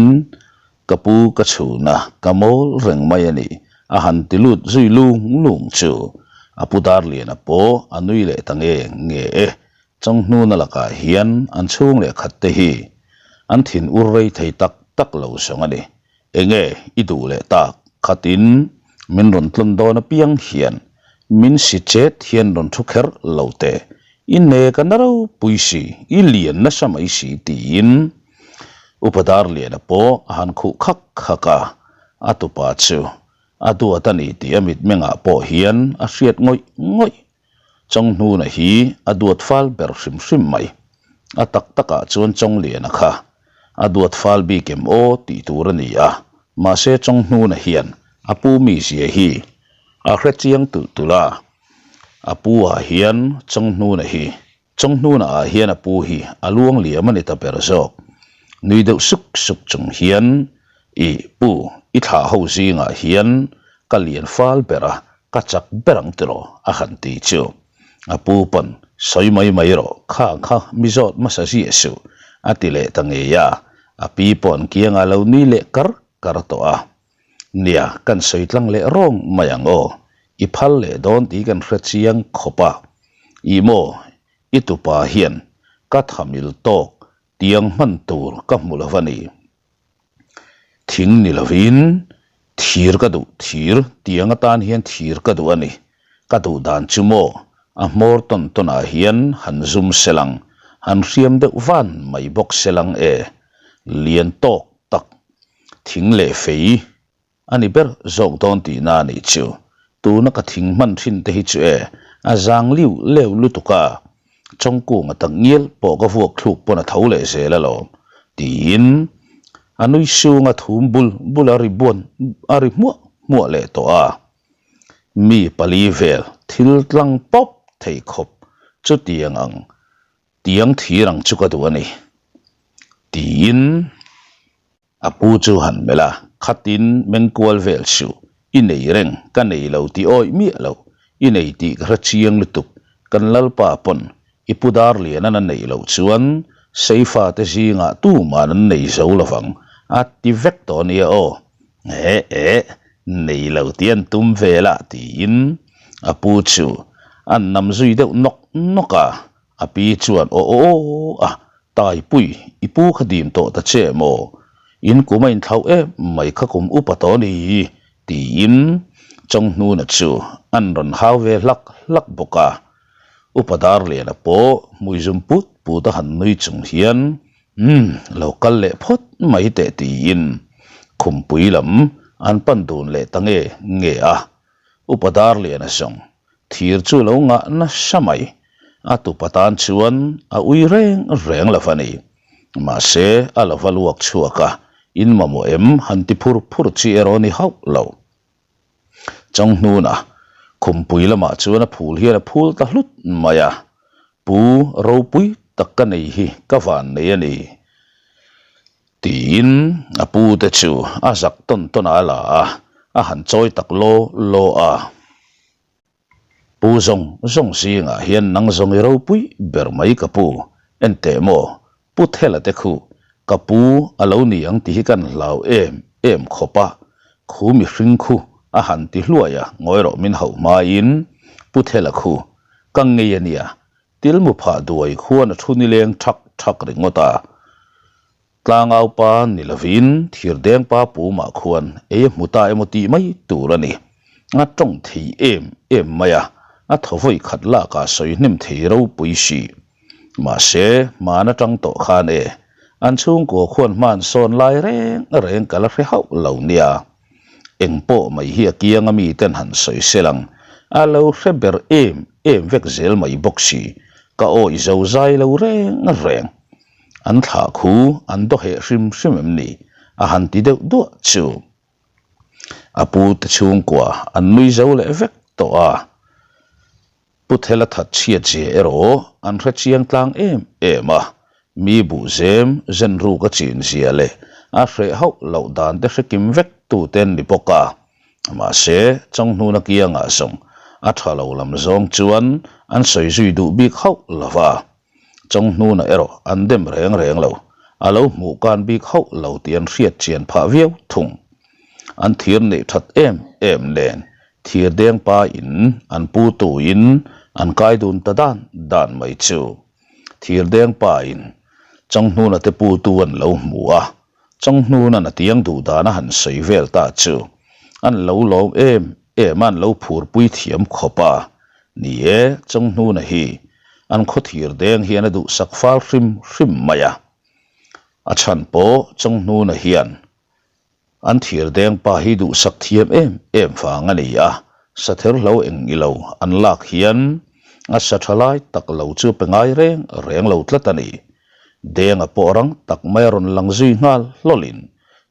Ka pu ka chhun a, ka mawl reng mai a ni, a han ti lut zui lung lung chu. A pu Darliana pawh a nui leh ta nge nge e, Chawnghnuna lakah hian an chhung leh khat te hi an thin ur rei thei tak tak lo zawng a ni. Enge i duh leh tak khatin min rawn tlawn dawn apiang hian min si chet hian rawn thu kher lo teh, i nek a na ropui si, i lian nasa mai si tiin Upa Darliana pawh a han khuh khak khak a, a tupa chu a duat a ni tih a mitmengah pawh hian a hriat ngawih ngawih. Chawnghnuna hi a duat fal ber hrim hrim mai. A tak takah chuan Chawngliana kha a duat fal bik em aw tih tur a ni a, mahse Chawnghnuna hian a pu mizia hi a hre chiang tulh tulh a, a pu ah hian Chawnghnuna hi Chawnghnuna ah hian a pu hi a luang liam a ni ta ber zawk. Nui deuh suk suk chung hian I pu i thlah ho zingah hian ka lian fal ber a, ka chak ber ang tiraw a han ti chu. A pu pawn sawi mai mai rawh kha kha mi zawt hmasa ziah suh a ti leh ta ngei a, a pi pawh an kiangah lo nui leh kar kar tawh a. Nia, kan sawi tlang leh rawng mai ang aw, i phal leh dawn tih kan hre chiang khawp a. Ih maw, i tupa hian ka thamil tawk tiang hman tur ka hmu lo a ni. Thing ni lovin thir ka duh, thir tiang atan hian thir ka duh a ni. Ka duh dan chu maw, a hmawr tawn tawnah hian han zum selang, han hriam deuh van mai bawk selang e, lian tawk tak Thing leh fei a ni ber zawk dawn tihna a nih chu. Tuna ka thing hman thin te hi chu e, a zang liu leu lutuk a, Chawngkunga tak ngial pawh ka vuak thluk pawn a tho leh zel alawm, tiin a nui sunga thum bul bul a ri buan a ri hmuah hmuah leh tawh a. Mi pali vel thil tlang pawp thei khawp chutiang ang. Tiang thir ang chu ka duh a ni, tiin a pu chu han melh a, khatin mengkual vel suh, i nei reng, ka nei lo tih awih miah lo, i nei tih ka hre chiang lutuk, kan lalpa pawn i pu dar lianan a neih loh chuan Seifa te zingah tuman an nei zo lovang a ti vek tawh a nia aw, eh eh, nei lo tih an tum vel a tiin a pu chu an nam zui deuh nawk nawk a. A pi chuan aw aw a, Taipui, i pu kha dim tawh ta che maw? In kum a inthlauh em mai kha kum upa tawh a ni, tiin Chawnghnuna chu an rawn hau ve hlak hlak bawk a. Upa Darliana pawh hmui zum put put a han nui chung hian, Umm, lo kal leh phawt mai teh tiin khumpui lam an pan dun leh ta nge nge a. Upa Darliana zawng Thir chu lo ngah nasa mai. A tupa tan chuan a ui reng reng lo va ni. Mahse, a lo va luak chhuak a, in mamawh em han ti phur phur chi erawh ni hauh lo. Chawnghnuna khumpui lamah chuan a phul hian a phul ta hlut mai a, Pu ropui tak ka nei hi ka van nei a ni. Tiin a pu te chu a zak tawn tawn a la a, a han chawi tak law law a. Pu zawng zawng zingah hian nang zawng i ropui ber mai ka pu, enteh maw, Pu Thela te khu ka pu a lo ni ang tih hi kan hlau em em khawp a, khu mihring khu a han ti hluai a, ngawi rawh min hauh hmain Pu Thela khu ka ngei a nia, Tilmu phah duai khuan a thu nileng thak thak ringawt a. Tlangau pa ni lovin thirdeng pa pumah khuan ei a hmu ta emaw tih mai tur a ni. A tawng thei em em mai a, a thaw vawi khat lakah sawi hnem thei ropui si. Mahse, hman atang tawh khan e, an chhungkua khuan hman sawn lai reng reng ka la hre hauh lo nia. Eng pawh mai hi a kiang a miten han sawi sel ang, a lo hre ber em em vek zel mai bawk si, ka awih zo zai lo reng reng. An thlah khu an dawheh hrim hrim em ni? A han ti deuh duah chu. A pu te chhungkua an nui zo leh vek tawh a. Pu Thela that chhiat zia erawh an hre chiang tlang em em a, mi buh zem zen ruk a chin zia leh a hreh hauh loh dan te hre kim vek tu te an ni bawk a. Mahse, Chawnghnuna kiangah zawng a tha lo lam zawng chuan an sawi zui duh bik hauh lo va. Chawnghnuna erawh an dem reng reng lo, a lo hmuh kan bik hauh lo tih an hriat chian phah viau thung. An thir neih that em em nen thir deng pa in an pu tu in an kai dun ta dan dan mai chu. Thir deng pa in Chawnghnuna te pu tu an lo hmu a, Chawnghnuna na tiang duh dan a han sawi vel ta chu an lo lawm em em a an lo phurpui thiam khawp a. Ni e, Chawnghnuna hi an khaw thir deng hian a duhsak fal hrim hrim mai a. A chhan pawh Chawnghnuna hian An thir deng pa hi duhsak thiam em em vang a ni a, sather hlo eng i lo an lak hian a sa tha lai tak lo chu pe ngai reng reng lo tlat a ni. Denga pawh rang tak mai a rawn lang zui nghal hlawlin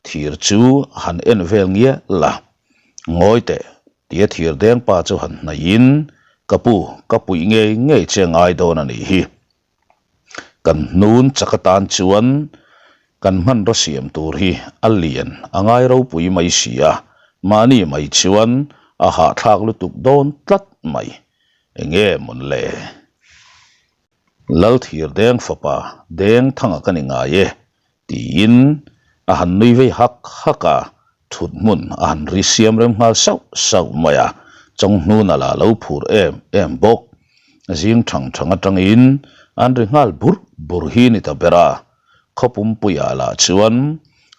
thir chu a han en vel ngial a, Ngawi teh, tia thir deng pa chu han hnaihin, Ka pu, ka puih ngei ngei che ngai dawn a nih hi. Kan hnun chak atan chuan kan hmanraw siam tur hi a lian a ngai ropui mai si a, mahni mai chuan a hahthlak lutuk dawn tlat mai. Enge mawn le? Lalthir deng fapa deng thanga ka ni ngai e. Tiin a han nui vei hak hak a, thut hmun a han ri siam rem nghal sauh sauh mai a, Chawnghnuna lah lo phur em em bawk. Zing thang thang atangin an ri nghal bur bur hi ni ta ber a, khawpumpuiah lah chuan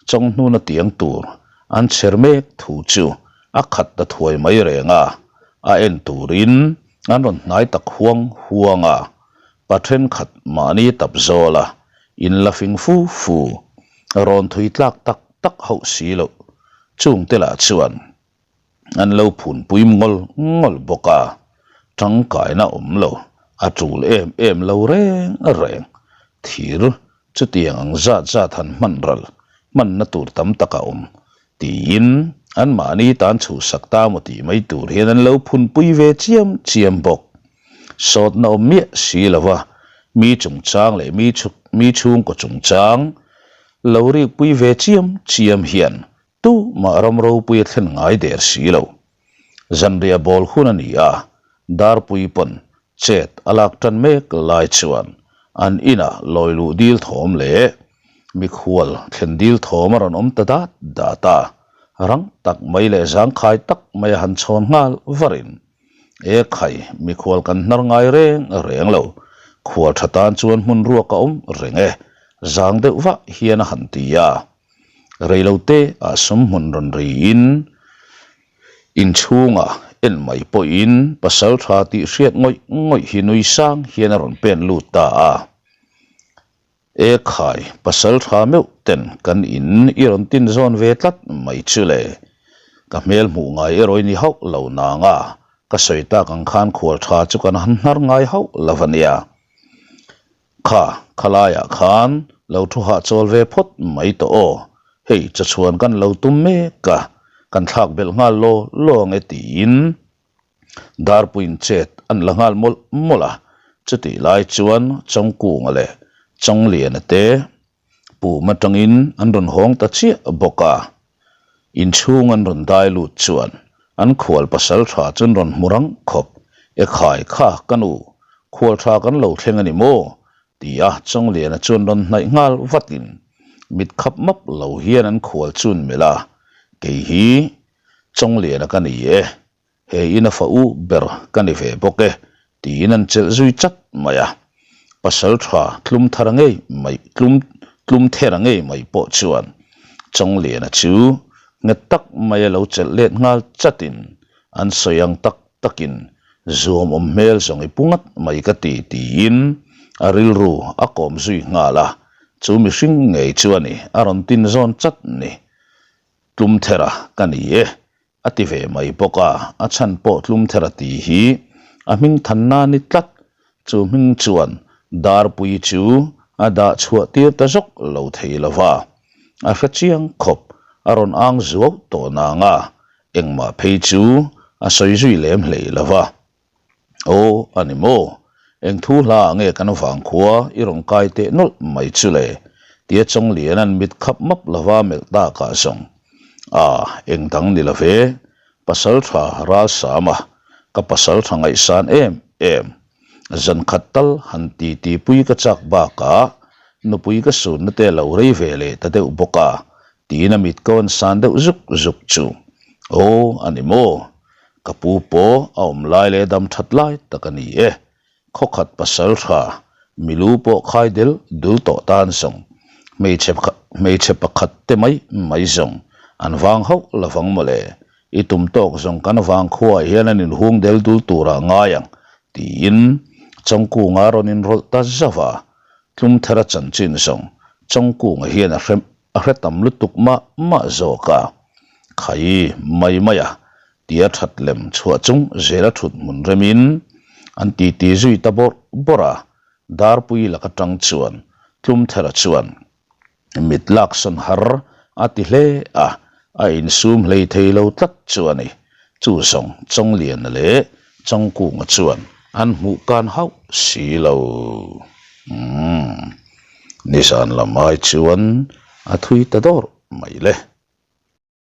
Chawnghnuna tiang tur an chher mek thu chu a khat ta thuai mai reng a, a en turin an rawn hnai tak huang huang a. Pa thenkhat mahni tap zawl a, in la fing fu fu, rawn thui tlak tak tak hauh si loh chungte lah chuan an lo phunpui ngawl ngawl bawk a, tangkaina awm lo, a tul em em lo reng reng, thir chutiang ang zat zat han hman ral hmanna tur tam tak a awm tiin anmahni tan chhuhsak ta maw tih mai tur hian an lo phunpui ve chiam chiam bawk. Sawtna awm miah si lo va. Mi chungchang leh mi mi chhungkaw chungchang lo rikpui ve chiam chiam hian tumah ram ropui a thlen ngai der si lo. Zanriah bawl hun a ni a, Darpui pawn chet a lak tan mek lai chuan an inah lawi luh dil thawm leh mikhual thlen dil thawm a rawn awm ta dat dat a, rang tak mai leh zangkhai tak mai a han chhawn nghal varin, E khai, mikhual kan hnar ngai reng reng lo, khual tha tan chuan hmun ruak a awm reng e, zang deuh vah hian a han ti a. Reilote ah sumhmun rawn riin inchhungah en mai pawhin pasal tha tih hriat ngawih ngawih hi nui sang hian a rawn pen lut ta a. E khai, pasal tha meuh ten kan in i rawn tin zawn ve tlat mai chu le. Ka hmel hmuh ngai erawh i ni hauh lo nang a, ka sawi tak ang khan khual tha chu kan han hnar ngai hauh lo a nia. Kha, khalaiah khan lo thu hahchawl ve phawt mai tawh aw, hei chawchhuan kan lo tum mek a, kan thlak belh nghal law law ang e tiin Darpuiin chet an la nghal mawlh mawlh a, chutih lai chuan Chawngkunga leh Chawngliana te Pum atangin an rawn hawng ta chiah bawk a, inchhung an rawn dai lut chuan an khual pasal tha chu an rawn hmu rang khawp, E khai kha ka nu, khual tha kan lo thleng a ni maw? ti a Chawngliana chuan rawn hnaih nghal vatin mit khap map lo hian an khual chu an melh a, Kei hi Chawngliana ka ni e, He in a fa u ber ka ni ve bawk e, tiin an chelh zui chat mai a. Pasal tha tlum thar ngei mai tlum tlum thera ngei mai pawh chuan Chawngliana chu nghet tak maia lo chelh let nghal chatin an sawi ang tak takin zuam awm hmel zawng i pu ngat mai ka ti tiin a rilru a kawm zui nghal a, chu mihring ngei chu a ni a rawn tin zawn chat ni. Tlum thera ka ni e, A ti ve mai bawk a, a chhan pawh Tlumthera tih hi a hming thanna ni tlat. Chu hming chuan Darpui chu a dah chhuah tir ta zawk lo thei lo va, a hre chiang khawp, a rawn ang zuau tawh nang a, engmah phei chu a sawi zui lem hlei lo va. Aw, a ni maw? Eng thu hla ah nge kan vangkhua i rawn kai teh nawlh mai chu le? Tia Chawngliana'n mit khap map lova melh takah zawng, A, eng dang ni lo ve, pasal tha Ralsama, ka pasal tha ngaihsan em em. Zan khat tal han ti ti pui ka chak bakah nupui ka sunna te lo rei ve leh ta deuh bawk a, tiin a mit ka awn san deuh zuk zuk chu. Aw, a ni maw? Ka pu pawh a awm lai leh dam that lai tak a ni e. Khawkhat pasal tha, milu pawh khai del dul tawh tan zawng, hmeichhe hmeichhe pakhat te mai mai zawng an vang hauh lovang mawle. I tum tawk zawng kan vang khuaah hian an inhung del dul turah ngai ang, tiin Chawngkunga rawn inrawlh ta zauh a. Tlumthera chanchin zawng Chawngkunga hian a hre A hre tam lutuk mah mah zawk a, Khai mai mai a, tia that lem chhuah chung zela thut hmun remin an titi zui ta bawrh bawrh a, Darpui laka tang chuan Tlumthera chuan mit laksawn har a ti hle a, a insum hlei thei lo tlat chu a ni. Chu zawng Chawngliana leh Chawngkunga chuan an hmuh kan hauh si lo. Umm, nizan lam ai chuan a thui ta dawrh mai le.